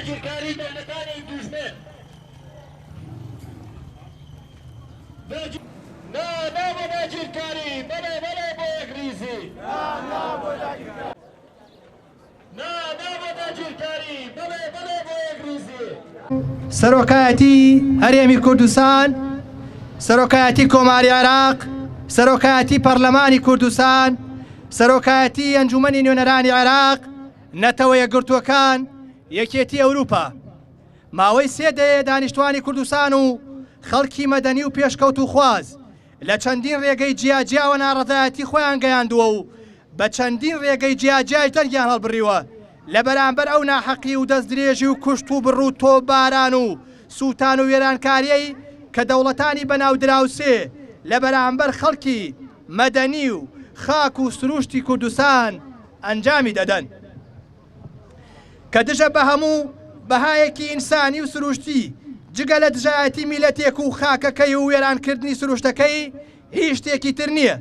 داگیرکاری دەوڵەتانی دوژمن. نا نا بۆ داگیرکاری، بەڵێ بەڵێ بۆ یەکڕیزی. نا نا بۆ داگیرکاری، بەڵێ بەڵێ بۆ یەکڕیزی. سەرۆکایەتی هەرێمی کوردستان، سەرۆکایەتی کۆماری عێراق، سەرۆکایەتی پەرلەمانی کوردستان، سەرۆکایەتی ئەنجومەنی نوێنەرانی عێراق، نەتەوە یەکگرتووەکان، یەکێتی ئەوروپا. ماوەی سێ دەیەیە دانیشتوانی کوردستان و خەڵکی مەدەنی و پێشکەوتووخواز لە چەندین رێگەی جیاجیاوە ناڕەزایەتی خۆیان گەیاندووە و بە چەندین رێگەی جیاجیاش دەنگیان هەڵبڕیوە لە بەرامبەر ئەو ناحەقی و دەستدرێژی و کوشت و بڕ و تۆپباران و سووتان و وێرانکارییەی کە دەوڵەتانی بەناو دراوسێ لە بەرامبەر خەڵکی مەدەنی و خاک و سرووشتی کوردستان ئەنجامی دەدەن. کە دژە بە هەموو بەهایەکی ئینسانی و سروشتی، جگە لە دژایەتی میلەتێک و خاکەکەی و وێرانکردنی سروشتەکەی هیچ شتێکی تر نییە.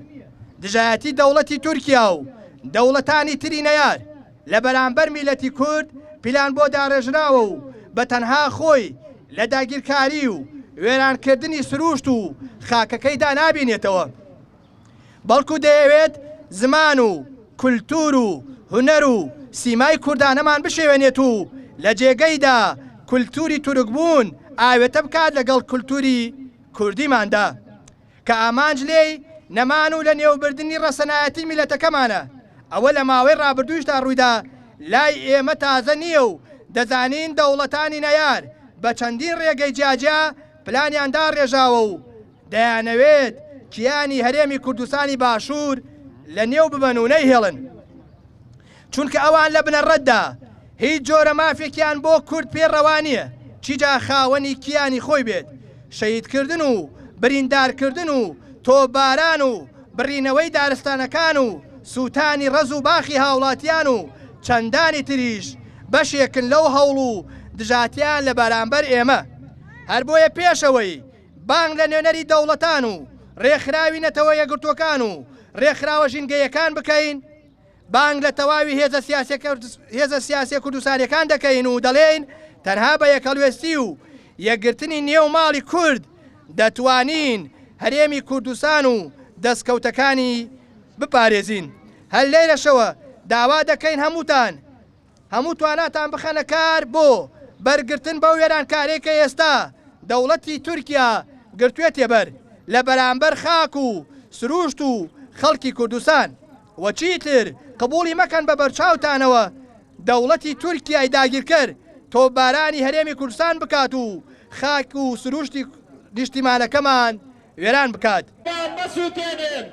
دژایەتی دەوڵەتی تورکیا و دەوڵەتانی تری نەیار لە بەرامبەر میلەتی کورد پیلان بۆ داڕێژراوە و بە تەنها خۆی لە داگیرکاری و وێرانکردنی سروشت و خاکەکەیدا نابینێتەوە. بەڵکو دەیەوێت زمان و کولتوور و هونەر و سیمای کوردانەمان بشێوێنێت و لە جێگەیدا کولتووری تورکبوون ئاوێتە بکات لەگەڵ کولتووری کوردیماندا کە ئامانج لێی نەمان و لەنێوبردنی ڕەسەنایەتی میللەتەکەمانە، ئەوە لە ماوەی ڕابردوویشدا ڕوویدا لای ئێمە تازە نییە و دەزانین دەوڵەتانی نەیار بە چەندین ڕێگەی جیاجیا پلانیان داڕێژاوە و دەیانەوێت کیانی هەرێمی کوردستانی باشوور لە نێو ببەن و نەیهێڵن، چونکە ئەوان لە بنەڕەتدا هیچ جۆرە مافێکیان بۆ کورد پێ ڕەوا نییە، چیجا خاوەنی کیانی خۆی بێت، شەهیدکردن و بریندارکردن و تۆپباران و بڕینەوەی دارستانەکان و سووتانی ڕەز و باخی هاوڵاتیان و چەندانی تریش بەشێکن لەو هەوڵ و دژاتیان لە بەرامبەر ئێمە. هەر بۆیە پێش ئەوەی بانگ لە نوێنەری دەوڵەتان و رێکخراوی نەتەوە یەکگرتووەکان و رێکخراوە ژینگەیەکان بکەین، بانگ لە تەواوی هێزە سیاسیە کوردستانیەکان دەکەین و دەڵێین تەنها بە یەکهەڵوێستی و یەکگرتنی نێو ماڵی کورد دەتوانین هەرێمی کوردستان و دەستکەوتەکانی بپارێزین. هەر لێرەشەوە داوا دەکەین هەمووتان هەموو تواناتان بخەنە کار بۆ بەرگرتن بەو وێرانکاریەی کە ئێستا دەوڵەتی تورکیا گرتوێتیە بەر لە بەرامبەر خاک و سروشت و خەڵکی کوردستان و چیتر قبوڵی مەکەن بە بەرچاوتانەوە دەوڵەتی تورکیای داگیرکەر تۆپبارانی هەرێمی کوردستان بکات و خاک و سروشتی نیشتیمانەکەمان وێران بکات. مەسوتێنن.